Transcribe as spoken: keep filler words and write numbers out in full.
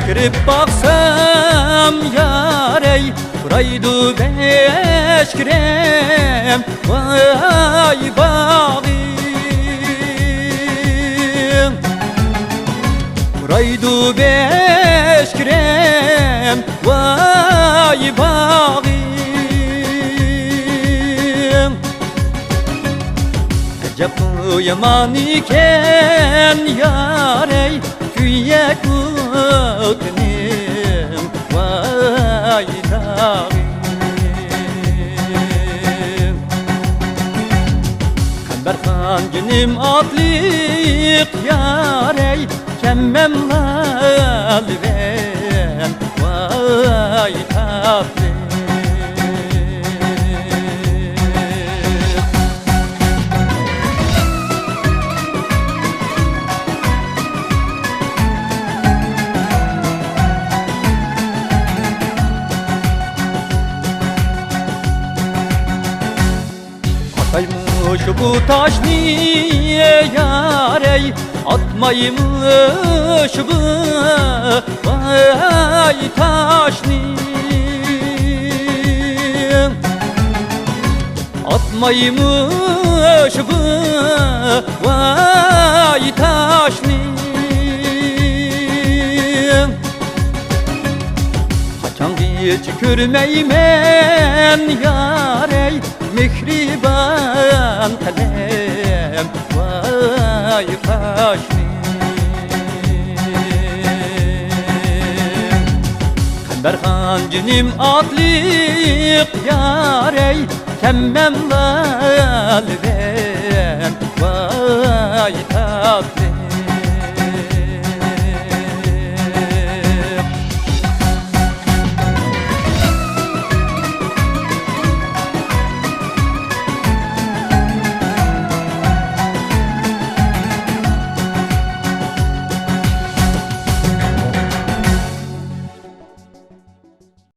كىرىپ باقسام يارەي، پۇرايدۇ بەشكىرەم، ۋاي باغرىم. پۇرايدۇ بەشكىرەم، ۋاي باغرىم. ئەجەبمۇ يامان ئىكەن يارەي، كۈيە كۈلكىنىم، ۋاي تاغىم. قەمبەرخان جېنىم ئاتلىق يارەي، چەممەم لالىۋەن، ۋاي تاتلىق. ئاتايمۇ شۇ بۇ تاشنى يارەي، ئاتمايمۇ شۇ بۇ ۋاي تاشنى. ئاتمايمۇ شۇ بۇ ۋاي تاشنى. قاچانغىچە كۆرمەيمەن يارەي، مېھرىبان قەلەم ۋاي قاشنى. قەمبەرخان جېنىم ئاتلىق يارەي، چەممەم لالىۋەن،